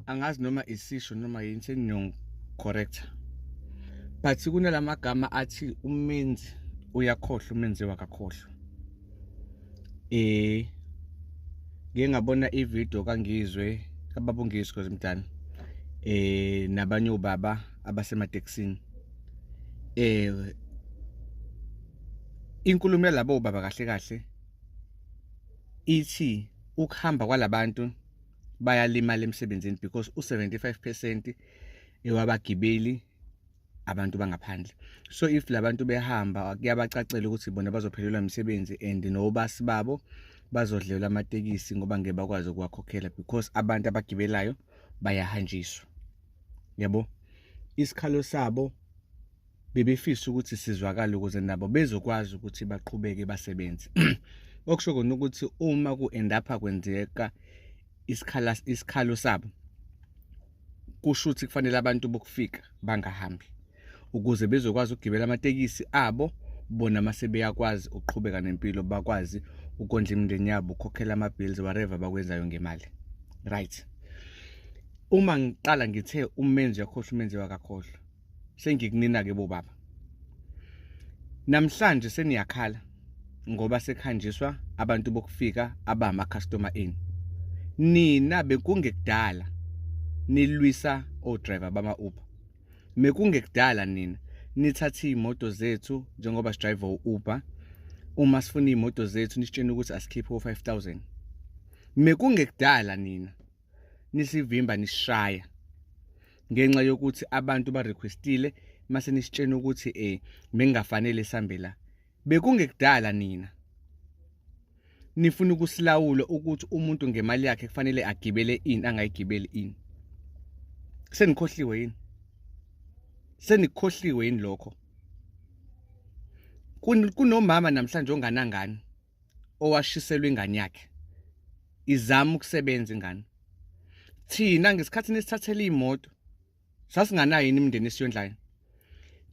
Angazi noma isisho noma yini, seniyongi-correcta, but kunalamagama athi umenzi uyakhohlwa, umenziwa akakhohlwa. Ngike ngabona ividiyo kaNgizwe, kababa uNgizwe mdala, nabanye obaba abasematekisini. Inkulumo yalabo baba kahle kahle ithi ukuhamba kwalabantu bayalimala emsebenzini because u-75% ewabagibeli abantu bangaphandle. So if labantu behamba, kuyabacacela ukuthi bona bazophelelwa imisebenzi and nobasi babo bazodlelwa amatekisi ngoba ngeke bakwazi ukuwakhokhela because abantu abagibelayo bayahanjiswa. Yabo, isikhalo sabo bebefisa ukuthi sizwakale ukuze nabo bezokwazi ukuthi baqhubeke basebenze. Okusho kona ukuthi uma ku-end up kwenzeka isikhala isikhalo sabo, kusho ukuthi kufanele abantu bokufika bangahambi ukuze bezokwazi ukugibela amatekisi abo bona, mase beyakwazi ukuqhubeka nempilo, bakwazi ukondla imindeni yabo, ukukhokhela ama-bills, whatever bakwenzayo ngemali, right? Uma ngiqala ngithe umenzi uyakhohlwa, umenzi wakakhohlwa. Sengikunina-ke bobaba, namhlanje seniyakhala ngoba sekhanjiswa abantu bokufika abama-customer enu. Nina bekungekudala nilwisa o-driver bama-Uber, mekungekudala nina nithathe iy'moto zethu njengoba si-drive u-Uber. Uma sifuna iy'moto zethu, nisitshena ukuthi asikhiphe o-5000. Mekungekudala nina nisivimba, nisishaya ngenxa yokuthi abantu ba-requestile, mase nisitshena ukuthi mengafanele sihambe la. Bekungekudala nina nifuna ukusilawula ukuthi umuntu ngemali yakhe kufanele agibele ini, angayigibeli ini. Senikhohliwe yini? Senikhohliwe yini lokho? Kunomama namhlanje onganangane owashiselwa ingane yakhe izama ukusebenza ingane. Thina ngesikhathi nisithathela imoto, sasinganayo yini imindeni esiyondlayo?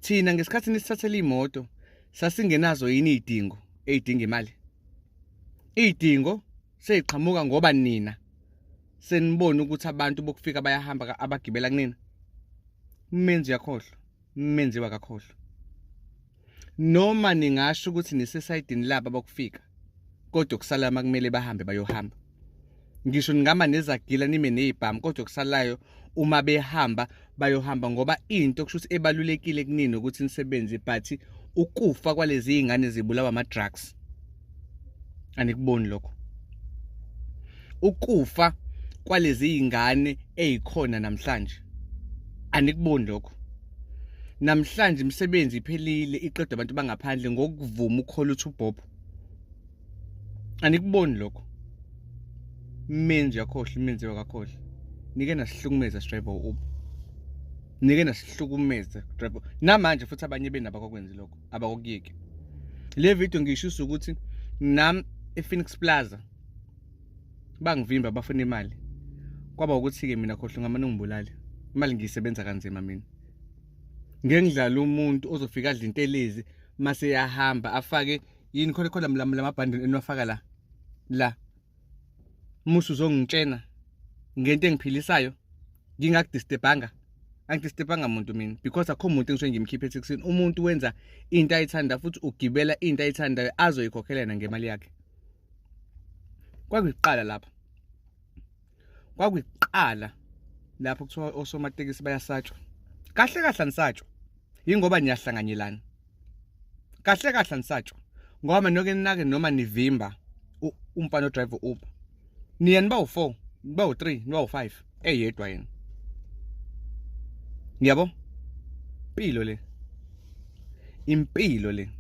Thina ngesikhathi nisithathela imoto, sasingenazo yini izidingo eyidinga imali? Izidingo seyiqhamuka ngoba nina senibona ukuthi abantu bokufika bayahamba abagibela kunina. Umenzi uyakhohlwa, umenziwa akakhohlwa. Noma ningasho ukuthi nisesayidini laba bokufika, kodwa kusala makumele bahambe, bayohamba. Ngisho ningama nezagila, nime nezibhamu, kodwa kusalayo uma behamba, bayohamba, ngoba into kusho ukuthi ebalulekile kunini ukuthi nisebenze, but ukufa kwalezi zingane zibulawa ama drugs, anikuboni lokho? Ukufa kwalezi zingane ezikhona namhlanje, anikuboni lokho? Namhlanje imisebenzi iphelile, iqedwe abantu bangaphandle ngokuvuma ukukhola uthi ubhobho, anikuboni lokho? Menzi uyakhohlwa, umenzi wakakhohlwa. Nike nasihlukumeza driver Uber, nike nasihlukumeza driver. Namanje futhi abanye benabakwenzi lokho, abakukuyeki. Le video ngiyishisa ukuthi nami ePhoenix Plaza bangivimba, bafuna imali. Kwaba ukuthi-ke mina, khohlwa ngamane ungibulale, imali ngiyisebenza kanzima mina. Ngeke ngidlale umuntu ozofika adla intelezi, mase yahamba afake yini khona khona lamabhandi eniwafaka la la. Musu uzongitshena ngento engiphilisayo, ngingakudisturbanga, angidisturbanga muntu mina, because akho muntu engisuke ngimkhiphe etekisini. Umuntu wenza into ayithanda futhi ugibela into ayithandayo azoyikhokhela yena ngemali yakhe. Kwakuyiqala lapha, kwakuyiqala lapho kuthiwa osomatekisi bayasatshwa. Kahle kahle anisatshwa, yingoba niyahlanganyelana. Kahle kahle anisatshwa ngoba noke ninake noma nivimba umfana o-drive Uber, niya niba u4, niba u3, niba u5, eyedwa yena. Ngiyabo impilo le, impilo le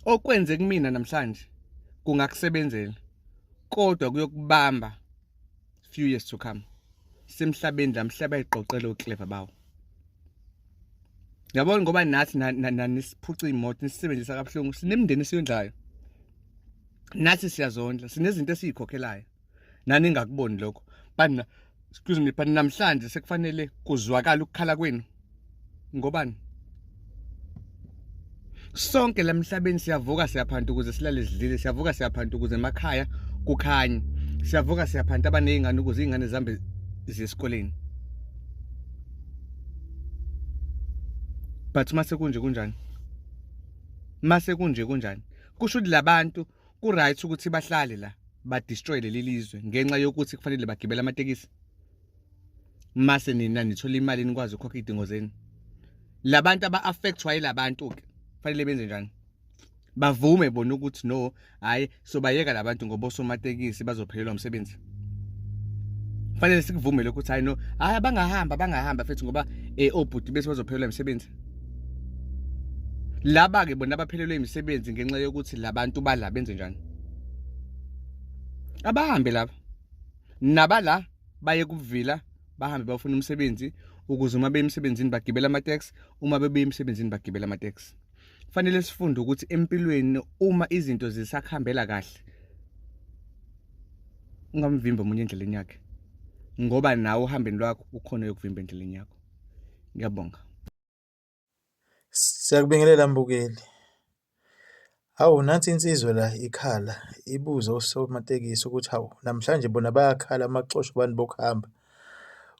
okwenze kumina namhlanje kungakusebenzela, kodwa kuyokubamba few years to come. Semhlabeni la mhlaba ayiqoqela o-clever bawo, yabona, ngoba nathi nanisiphuca imoto, nisisebenzisa kabuhlungu. Sinemindeni esiyondlayo nathi, siyazondla, sinezinto esiyikhokhelayo, nani ningakuboni lokho. But excuse me, but namhlanje sekufanele kuzwakala ukukhala kwenu. Ngobani? Sonke la emhlabeni siyavuka, siyaphanta ukuze silale sidlile. Siyavuka, siyaphanta ukuze emakhaya kukhanye. Siyavuka, siyaphanta abaney'ngane ukuze iy'ngane zihambe. ziye esikoleni. But mase kunje kunjani? Mase kunje kunjani? Kusho ukuthi labantu ku right ukuthi bahlale la ba destroy leli lizwe ngenxa yokuthi kufanele bagibele amatekisi. Mase nina nithola imali nikwazi ukukhokha idingo zenu. Labantu aba affectwa yilabantu ke kufanele benze njani? Bavume bona ukuthi no, hayi sobayeka labantu ngoba osomatekisi bazophelelwa umsebenzi. Fanele sikuvume lokho ukuthi hayi no, hayi abangahamba abangahamba futhi ngoba obhuti bese bazophelelwa imisebenzi. Laba ke bona abaphelelwe imisebenzi ngenxa yokuthi labantu bala benze njani? Abahambe laba. Nabala baye kubuvila bahambe bafuna umsebenzi ukuze uma beye emsebenzini bagibele ama-taxi, uma bebuya emsebenzini bagibele ama-taxi. Fanele sifunde ukuthi empilweni uma izinto zisakuhambela kahle ungamvimbi omunye endleleni yakhe ngoba nawe uhambeni lwakho ukhona uyokuvimba endleleni yakho. Ngiyabonga. Siyakubingelela mbukeli. Hawu nansi insizwa la ikhala ibuza osomatekisi ukuthi hawu namhlanje bona bayakhala uma kuxoshwa abantu bokuhamba.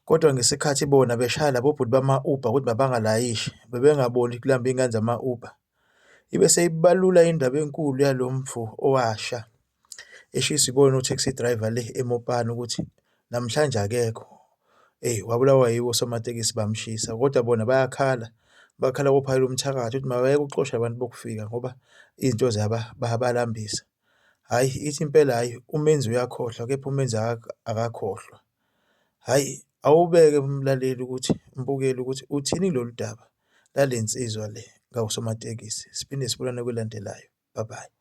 Kodwa ngesikhathi bona beshaya labo bhuti bama-Uber ukuthi mabangalayishi bebengaboni kulamba iy'ngane zama-Uber. Ibe seyibalula indaba enkulu yalo mfo owasha eshiswa ibona o-taxi driver le eMopani ukuthi namhlanje akekho. Eyi wabulawa yiwo osomatekisi bamshisa kodwa bona bayakhala, bakhala koPhakelumthakathi ukuthi mabayeke ukuxosha abantu bokufika ngoba izinto zabo bayabalambisa. Hhayi ithi impela hhayi umenzi uyakhohlwa kepha umenzi akakhohlwa. Hhayi awubeke mlaleli ukuthi mbukeli ukuthi uthini kulolu daba lale nsizwa le ngakosomatekisi. Siphinde sibonane kwelandelayo. Bye bye.